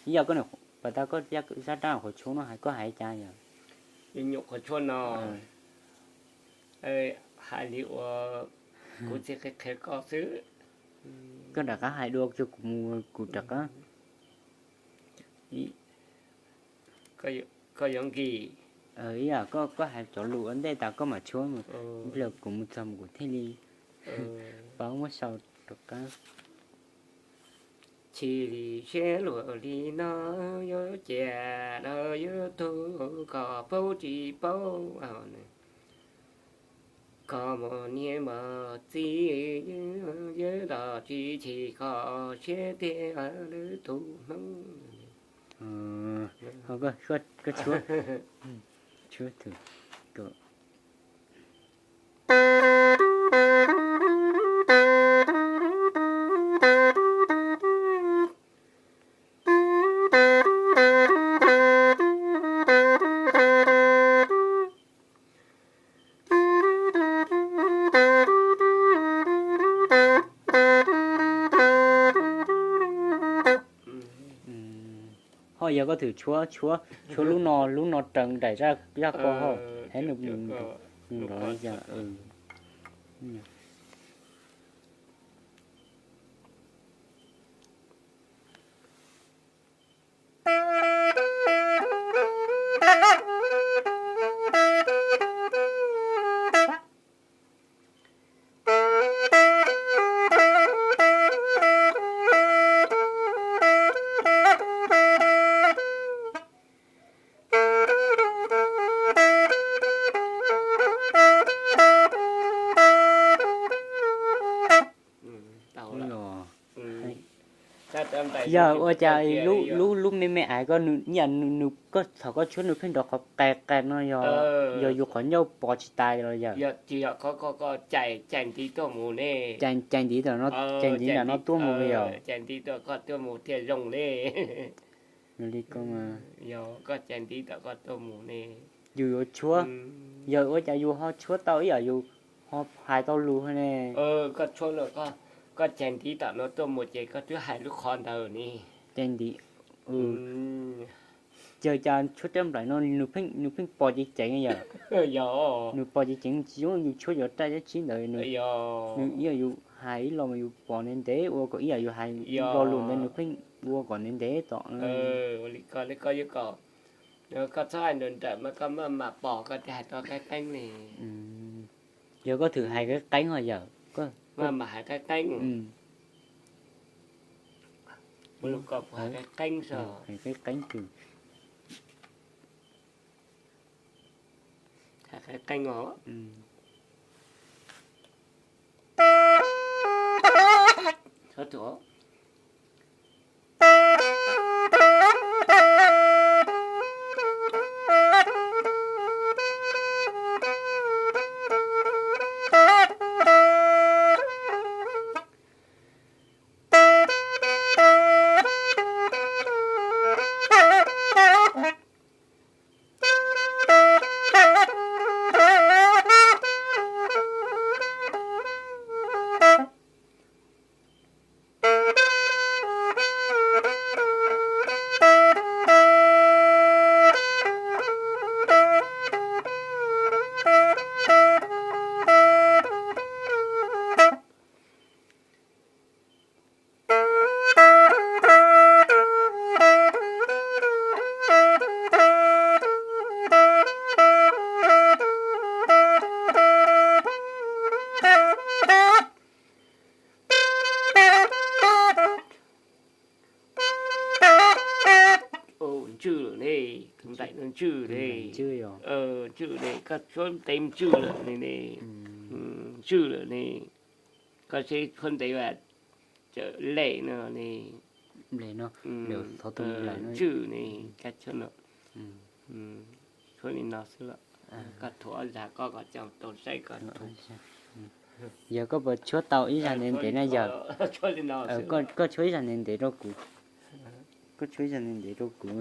Ib yam koj, pas tas koj zaj dab qhuav tshuab no hais koj hais cas yom? Nyuam qhuav tshuab no, hais li uas kuv txiv qhia qhia koj xwb. Koj rov qab hais dua rau kuv mus kuv rov qab. Koj yuav nkim. Ib yam koj hais cov lus ua ntej tas koj mam tshuab, ib pliag kuv mus txog mus kuv thiaj li paub muab sau rov qab. Chim li siab luag li no, yuav cia los yuav tuag kom paub tsis paub. Koj mus niam mus txiv, yuav los tsis chim koj siab tiag lwm tus hnub. Koj tshuab, Ho yog koj thwm tshuab, tshuab lub no, lub no raws nraim zaj ko ho, hab nws nrov li cas. Yog ua cas lub, lub me me ais ko, yam nws, koj thaum koj tshuab nws pheej nrov qhov qes qes no, yog yus qhov ncauj pov tsis tas los yog? Cais ntiv tom no, cais ntiv tom no tuaj mus yog? Li ko, yus yuav tshuab, yog ua cas yus ho tshuab tau ib yam yus ho hais tau lus ne? Koj tshuab, koj cais ntiv tom no tuaj mus ces koj twb hais lub qhov ntawd ne. Cais ntiv, ces cas tshuab rab nplaim no nws pheej pos ceev ceev yom? Nws pos ceev ceev tsis zoo yus tshuab cov raj dab tsi ntawd, nws ib yam yus hais ib lo mas yus pos ntev ntev ua kom ib yam yus hais lo lus ntawd nws pheej ua kom ntev ntev tom. Koj txhob hais nrawm nrawm mas koj maj mam pom koj thiaj hais tau qeeb qeeb li. Yog koj thwm hais qeeb qeeb os yawm. Maj mam hais qeeb qeeb. Muaj lub ko puas hais qeeb qeeb so? Hais qeeb qeeb twg? Hais qeeb qeeb os. Txhob tuaj. Ntswj lawm ne, tus nplaim no ntswj ne. Ntswj ne, koj tshuab ntev ntswj lawm ne. Ntswj lawm ne, koj seb tshuab ntev vas tawm lem no ne. Ntswj ne, koj tshuab no, tshuab li no xwb los koj thuam zag koj kom coj tau saib koj. Yog koj puas tshuab tau ib zag ntev ntev na yawm? Koj tshuab ib zag ntev ntev rau kuv. Koj tshuab ib zag ntev ntev rau kuv.